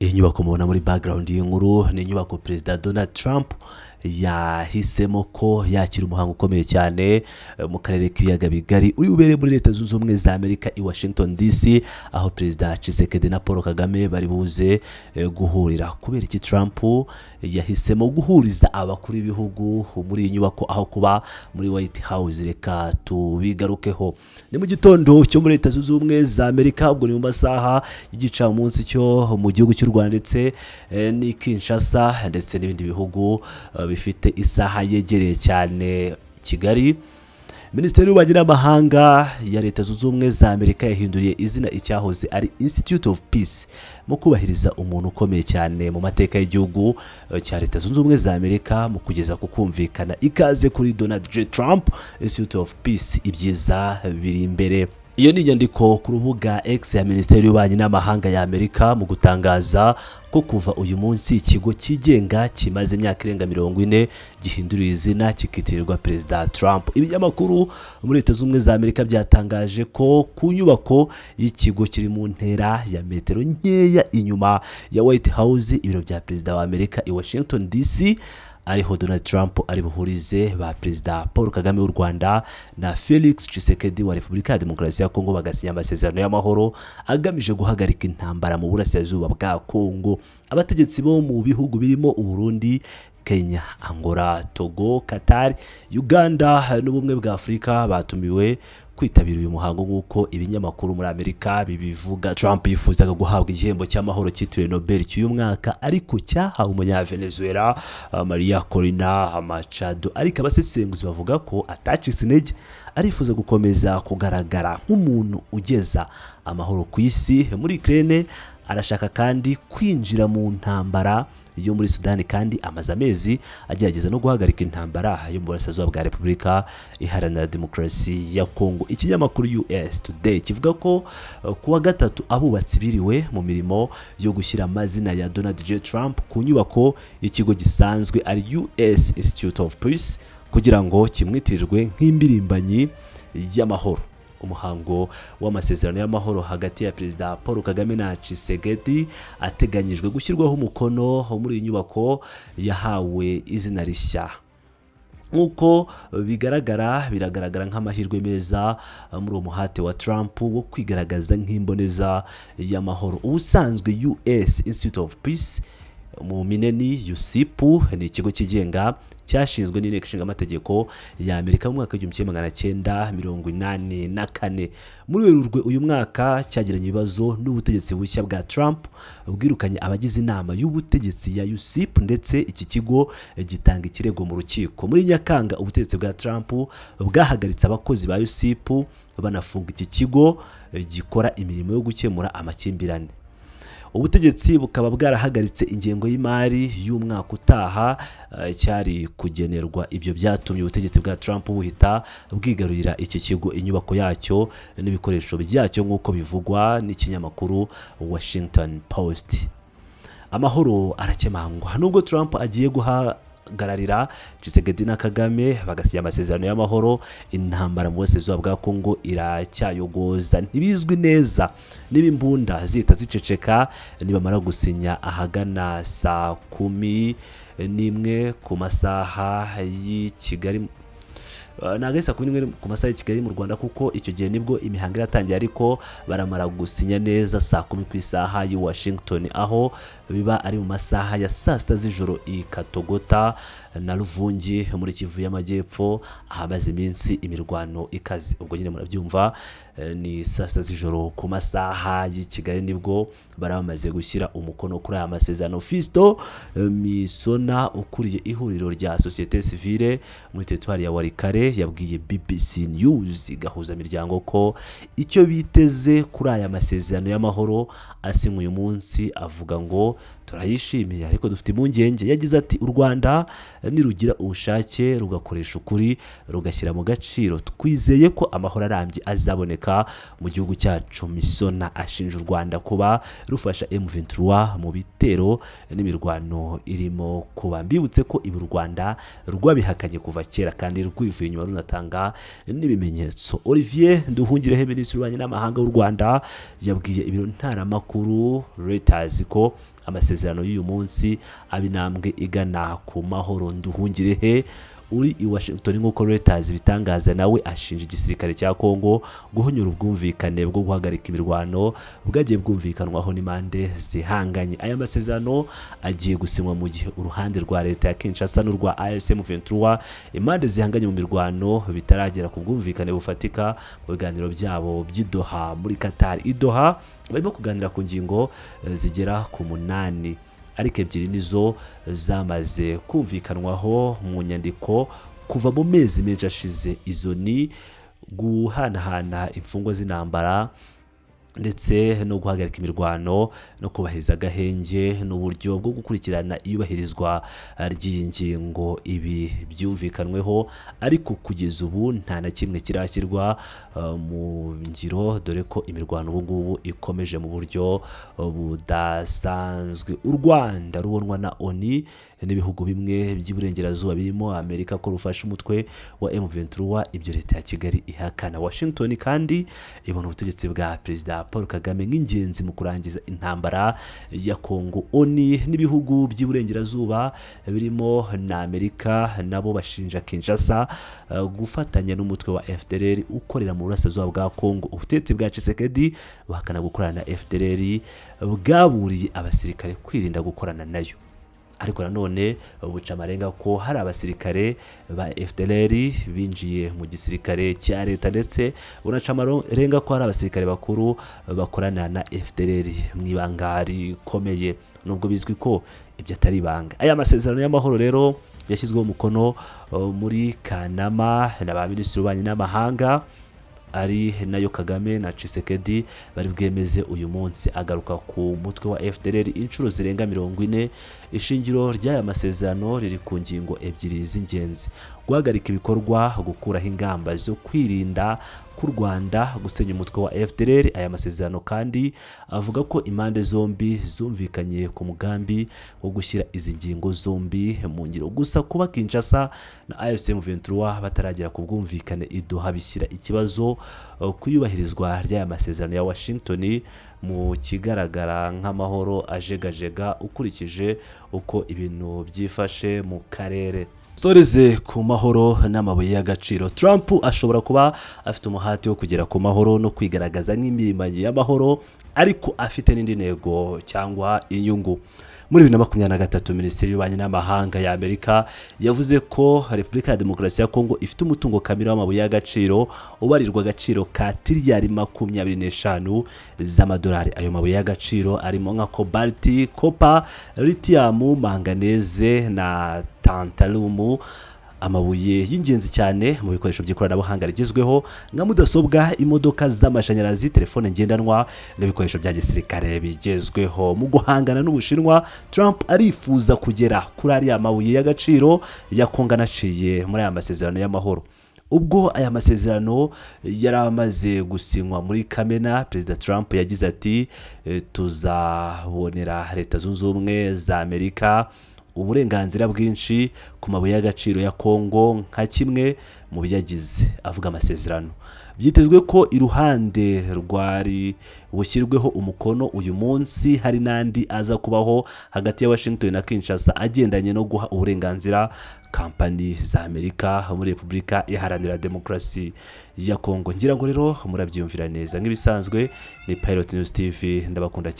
Iyi nyubako mubona muri background y'inkuru ni inyubako Perezida Donald Trump yahisemo ko yakira umuhango ukomeye cyane mu karere k'Ibiyaga Bigari uri bubere muri Leta Zunze Ubumwe za Amerika i Washington DC, aho Perezida Tshisekedi na Paul Kagame bari buze guhurira. Kubera iki Trump yahisemo guhuriza abakuru b'ibihugu muri iyi nyubako aho kuba muri White House? Reka tubigarukeho. Ni mu gitondo cyo muri Leta Zunze Ubumwe za Amerika, ubwo ni mu masaha y'igicamunsi cyo mu gihugu cy'u Rwanda ndetse n'i Kinshasa ndetse n'ibindi bihugu bifite isaha yegereye cyane Kigali. Minisiteri y'Ububanyi n'Amahanga ya Leta Zunze Ubumwe za Amerika yahinduriye izina icyahoze ari Institute of Peace mu kubahiriza umuntu ukomeye cyane mu mateka y'igihugu cya Leta Zunze Ubumwe za Amerika mu kugeza ku kumvikana. Ikaze kuri Donald J Trump Institute of Peace, ibyiza biri imbere. Iyo ni inyandiko ku rubuga X ya Minisiteri y'Ububanyi n'Amahanga ya Amerika mu gutangaza ko kuva uyu munsi ikigo cyigenga kimaze imyaka irenga 40 gihinduriye izina kikitirirwa Perezida Trump. Ibinyamakuru muri Leta Zunze Ubumwe za Amerika byatangaje ko ku nyubako y'ikigo kiri mu ntera ya metero nkeya inyuma ya White House, ibiro bya perezida wa Amerika i Washington DC, ariho Donald Trump ari buhurize ba Perezida Paul Kagame w'u Rwanda na Felix Tshisekedi wa Repubulika ya Demokarasi ya Kongo, bagasinya amasezerano y'amahoro agamije guhagarika intambara mu burasirazuba bwa Kongo. Abategetsi bo mu bihugu birimo Uburundi, Kenya, Angola, Togo, Qatar, Uganda n'Ubumwe bwa Afurika batumiwe kwitabira uyu muhango nk'uko ibinyamakuru muri Amerika bibivuga. Trump yifuzaga guhabwa igihembo cy'amahoro cyitiriwe Nobel cy'uyu mwaka, ariko cyahawe Umunyavenezuela Maria Corina Machado. Ariko abasesenguzi bavuga ko atacitse intege, arifuza gukomeza kugaragara nk'umuntu ugeza amahoro ku isi muri Ukraine. Arashaka kandi kwinjira mu ntambara yo muri Sudani, kandi amaze amezi agerageza no guhagarika intambara yo mu burasirazuba bwa Repubulika Iharanira Demokarasi ya Kongo. Ikinyamakuru US Today kivuga ko kuwa gatatu abubatsi biriwe mu mirimo yo gushyira amazina ya Donald J Trump ku nyubako y'ikigo gisanzwe ari US Institute of Peace kugira ngo kimwitirirwe nk'impirimbanyi y'amahoro. Umuhango w'amasezerano y'amahoro hagati ya Perezida Paul Kagame na Tshisekedi ateganyijwe gushyirwaho umukono muri iyi nyubako yahawe izina rishya. Nk'uko bigaragara, biragaragara nk'amahirwe meza muri uwo muhate wa Trump wo kwigaragaza nk'imboneza y'amahoro. Ubusanzwe US Institute of Peace, mu mpine ni USIP, ni ikigo cyigenga cyashinzwe n'Inteko Ishinga Amategeko ya Amerika mu mwaka w'1984. Muri Werurwe uyu mwaka cyagiranye ibibazo n'ubutegetsi bushya bwa Trump, bwirukanye abagize inama y'ubutegetsi ya USIP, ndetse iki kigo gitanga ikirego mu rukiko. Muri Nyakanga ubutegetsi bwa Trump bwahagaritse abakozi ba USIP, banafunga iki kigo gikora imirimo yo gukemura amakimbirane. Ubutegetsi bukaba bwarahagaritse ingengo y'imari y'umwaka utaha cyari kugenerwa. Ibyo byatumye ubutegetsi bwa Trump buhita bwigarurira iki kigo, inyubako yacyo n'ibikoresho byacyo, nk'uko bivugwa n'ikinyamakuru Washington Post. Amahoro arakemangwa. Nubwo Trump agiye guhagararira Tshisekedi na Kagame bagasinya amasezerano y'amahoro, intambara mu burasirazuba bwa Kongo iracyayogoza. Ntibizwi neza niba imbunda zihita ziceceka nibamara gusinya ahagana saa 11 ku masaha y'i Kigali. Ntabwo ari saa 11 ku masaha y'i Kigali mu Rwanda, kuko icyo gihe nibwo imihango iratangiye, ariko baramara gusinya neza saa 10 ku isaha y'i Washington, aho biba ari mu masaha ya saa 6 z'ijoro i Katogota na Ruvungi muri Kivu y'Amajyepfo, ahamaze iminsi imirwano ikaze. Ubwo nyine murabyumva, ni saa 6 z'ijoro ku masaha y'i Kigali nibwo bari bamaze gushyira umukono kuri aya masezerano. Fisto Misona, ukuriye ihuriro rya sosiyete sivile muri teritwari ya Walikale, yabwiye BBC News Gahuzamiryango ko icyo biteze kuri aya masezerano y'amahoro asinywe uyu munsi. Avuga ngo turayishimiye ariko dufite impungenge. Yagize ati: "U Rwanda nirugira ubushake, rugakoresha ukuri, rugashyira mu gaciro, twizeye ko amahoro arambye azaboneka mu gihugu cyacu." Misona ashinja u Rwanda kuba rufasha M23 mu bitero n'imirwano irimo kuba. Mbibutse ko ibi u Rwanda rwabihakanye kuva kera kandi rwivuye. inyuma runatanga n'ibimenyetso. Olivier Nduhungirehe, minisitiri w'ububanyi n'amahanga w'u Rwanda, yabwiye ibiro ntaramakuru Reuters ko amasezerano y'uyu munsi aba intambwe igana ku mahoro. Nduhungirehe uri i Washington, nk'uko Reuters bitangaza, nawe ashinja igisirikare cya Congo guhonyura ubwumvikane bwo guhagarika imirwano bwagiye bwumvikanwaho n'impande zihanganye. Aya masezerano agiye gusinywa mu gihe uruhande rwa leta ya Kinshasa n'urwa AFC M23, impande zihanganye mu mirwano, bitaragera ku bwumvikane bufatika mu biganiro byabo by'i Doha muri Qatar. I Doha barimo kuganira ku ngingo zigera ku 8, ariko ebyiri nizo zamaze kumvikanwaho mu nyandiko kuva mu mezi menshi ashize. Izo ni guhanahana imfungwa z'intambara ndetse no guhagarika imirwano no kubahiriza agahenge n'uburyo bwo gukurikirana iyubahirizwa ry'iyi ngingo. Ibi byumvikanweho, ariko kugeza ubu nta na kimwe kirashyirwa mu ngiro, dore ko imirwano ubu ngubu ikomeje mu buryo budasanzwe. U Rwanda rubonwa na ONU n'ibihugu bimwe by'iburengerazuba birimo Amerika ko rufashe umutwe wa M23, ibyo leta ya Kigali ihakana. Washington kandi ibona ubutegetsi bwa Perezida Paul Kagame nk'ingenzi mu kurangiza intambara ya Kongo. ONU n'ibihugu by'iburengerazuba birimo na Amerika nabo bashinja Kinshasa gufatanya n'umutwe wa FDLR ukorera mu burasirazuba bwa Kongo. Ubutegetsi bwa Tshisekedi buhakana gukorana na FDLR, bwaburiye abasirikare kwirinda gukorana nayo, ariko nanone buca amarenga ko hari abasirikare ba FDLR binjiye mu gisirikare cya leta, ndetse bunaca amarenga ko hari abasirikare bakuru bakorana na FDLR mu ibanga rikomeye, nubwo bizwi ko ibyo atari ibanga. Aya masezerano y'amahoro rero yashyizweho umukono muri Kanama na ba minisitiri w'ububanyi n'amahanga, ari nayo Kagame na Tshisekedi bari bwemeze uyu munsi. Agaruka ku mutwe wa FDLR inshuro zirenga 40. Ishingiro ry'aya masezerano riri ku ngingo ebyiri z'ingenzi: guhagarika ibikorwa, gukuraho ingamba zo kwirinda k'u Rwanda gusenya umutwe wa FDLR. Aya masezerano kandi avuga ko impande zombi zumvikanye ku mugambi wo gushyira izi ngingo zombi mu ngiro. Gusa kuba Kinshasa na AFC M23 bataragera ku bwumvikane i Doha bishyira ikibazo ku iyubahirizwa ry'aya masezerano ya Washington mu kigaragara nk'amahoro ajegajega ukurikije uko ibintu byifashe mu karere. Soreze ku mahoro n'amabuye y'agaciro. Trump ashobora kuba afite umuhati wo kugera ku mahoro no kwigaragaza nk'impirimbanyi y'amahoro, ariko afite n'indi ntego cyangwa inyungu. Muri 2023, Minisiteri y'Ububanyi n'Amahanga ya Amerika yavuze ko Repubulika ya Demokarasi ya Kongo ifite umutungo kamere w'amabuye y'agaciro ubarirwa agaciro ka tiriyari 25 z'amadolari. Ayo mabuye y'agaciro arimo nka kobalti, copper, lithium, manganese na tantalum, amabuye y'ingenzi cyane mu bikoresho by'ikoranabuhanga rigezweho nka mudasobwa, imodoka z'amashanyarazi, telefone ngendanwa n'ibikoresho bya gisirikare bigezweho. Mu guhangana n'Ubushinwa, Trump arifuza kugera kuri ariya mabuye y'agaciro ya Kongo anaciye muri aya masezerano y'amahoro. Ubwo aya masezerano yari amaze gusinywa muri Kamena, Perezida Trump yagize ati: "Tuzabonera Leta Zunze Ubumwe za Amerika uburenganzira bwinshi ku mabuye y'agaciro ya Kongo nka kimwe mu biyagize," avuga amasezerano. Byitezwe ko iruhande rwari bushyirweho umukono uyu munsi hari n'andi aza kubaho hagati ya Washington na Kinshasa agendanye no guha uburenganzira kampani za Amerika muri Repubulika Iharanira Demokarasi ya Kongo. Ngira ngo rero murabyiyumvira neza. Nk'ibisanzwe ni Pilot News TV, ndabakunda cyane.